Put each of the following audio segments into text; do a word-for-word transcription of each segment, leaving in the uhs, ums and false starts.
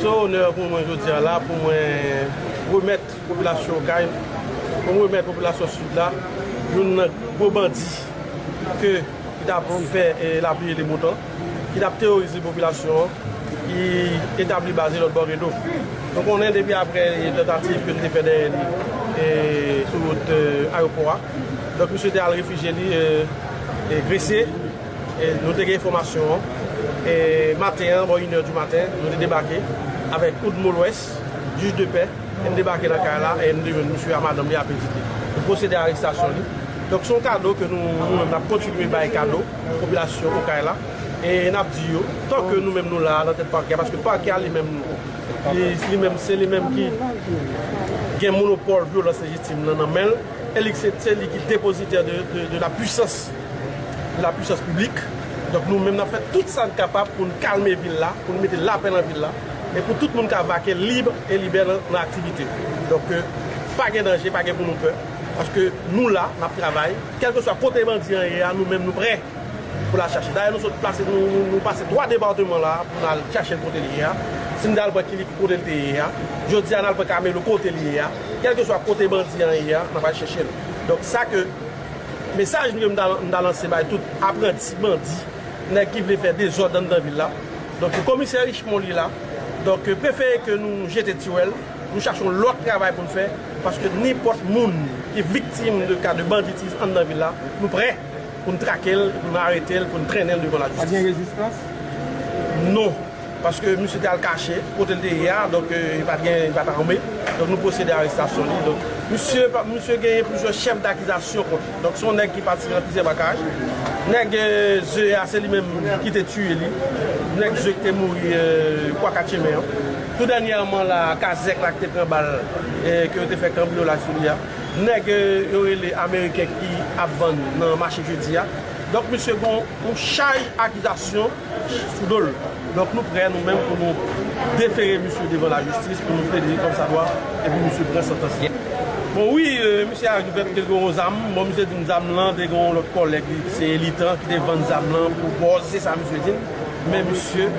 Se yon onè pou mwen jodi a la, pou mwen remèt popilasyon Okay, pou mwen remèt popilasyon Sid la, youn nan gwo bandi ke, ki t ap fè, e, lapli e lemontan, ki t ap teworize popilasyon an, ki etabli baz li lòt bò rido. Nou konnen depi apre, e, tantativ ke nou te fè dèyè li, e, sou wout, e, ayewopò a. Donk, misye te al refijye li, e, e, Gresye. E, nou te gen enfòmasyon an. E, maten an, bò inè di maten, nou te debake avèk Oudmo Lwès, jij de pè, e n debake nan kay la, e n te jwenn misye a madanm li ap edike. Nou pwosede a arestasyon li. Donk, se yon kado ke nou, nou menm, n ap kontinye bay kado popilasyon Okay la. E n ap di yo, tan ke nou menm nou la, nan tèt pakè a, paske pakè a li menm, li, li menm, se li menm ki gen monopòl vyolans lejitim nan nan men l, e li se, se li ki depozitè de, de, de la pwisans, de la pwisans piblik. Donk, nou menm, n ap fè tout sa n kapab pou n kalme vil la, pou n mete lapè nan vil la, e pou tout moun ka vake lib e libè nan, nan aktivite. Donk, e, pa gen danje, pa gen pou nou pè, paske nou la, n ap travay. Kèlkeswa kote bandi an ye a, nou menm, nou prè pou n al chache. Dayè, nou sot plase, nou, nou, nou pase twa depatman la pou n al chache l kote l ye a. Si n t al pran Kilip kote l te ye a, jodi a n al pran Kamelo kote l ye a. Kèlkeswa kote bandi an ye a, n ap al chèche l. Donk, sa ke, mesaj ke m ta, m ta lanse bay tout apranti bandi, nèg ki vle fè dezòd anndan vil la. Donk, komisè Richemond li la. Donk, prefere ke nou jete tiwèl, nou chache yon lòt travay pou n fè, paske nenpòt moun ki viktim de ka de banditis anndan vil la, nou prè pou n trake l, pou n arete l, pou n trennen l devan lajistis. Pa t gen rezistans? Non, paske misye te al kache kote l te ye a, donk, e, li pa t gen, li pa t ame. Donk, nou pwosede arestasyon li. Donk, misye, misye genyen plizyè chèf dakizasyon kont li. Donk, se yon nèg ki patisipe nan plizyè brakaj. Nèg, e, Ze a, se li menm ki te tiye li. Nèg Ze ki te mouri, e, bò kat chemen an. Tou dènyèman la, Kazèk la ki te pran bal, e, ke yo te fè kanbriyolaj sou li a. Nèg, e, yo rele Ameriken ki ap vann nan mache jedi a. Donk, misye gen yon chay akizasyon sou do l. Donk, nou prè, nou menm, pou nou defere misye devan lajistis, pou nou plede kòmsadwa, e pou misye pran santans li. Bon, wi, e, misye a rekonèt ke l gen yon zam. Bon, misye di m zam lan te gen yon lòt kòlèg li, se Elitan, ki te vann zam lan pou bòz, se sa misye di m. Men misye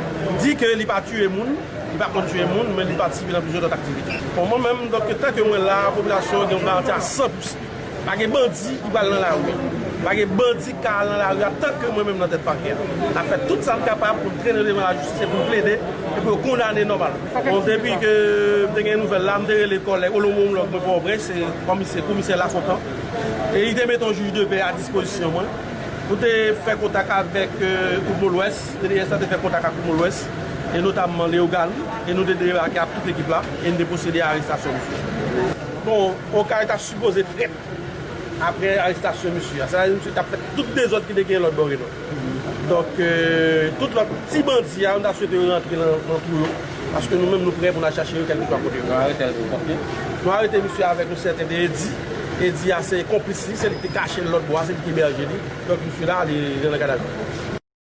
di ke li pa tiye moun, li pa konn tiye moun, men li patisipe nan plizyè lòt aktivite. Bon, mwen menm, donk, tanke mwen la, popilasyon an gen yon garanti a san pou san. Pa gen bandi ki pral nan lari. Pa gen bandi ki ka al nan lari a tanke mwen menm nan tèt pakè a. N ap fè tout sa n kapab pou n trennen yo devan lajistis e pou n plede e pou yo kondane nòmal. Bon, depi ke m te gen nouvèl la, m te rele kòlèg, omològ mwen Pòtoprens, se komisè, komisè Lafontan. E li te mete yon jij de pè a dispozisyon mwen. Nou te fè kontak avèk, e, Oudmo Lwès, T D S la te fè kontak ak Oudmo Lwès, e notamman Leyogàn, e nou te debake ak tout ekip la, e n te pwosede a arestasyon misye. Bon, Okay ta sipoze frèt apre arestasyon misye a. Sa vle di misye t ap fè tout dezòd ki te gen lòt bò rido. Donk, e, tout lòt ti bandi a, nou ta swete yo rantre nan, nan twou yo. Paske nou menm, nou prè pou n al chache yo, kèlkeswa kote yo. Nou arete l pou kont li? Nou arete misye avèk yon sèten de Edi. Edi a, se konplis li, se li ki te kache l lòt bò a, se li ki ebèje li. Donk, misye la, li, li nan gadavi.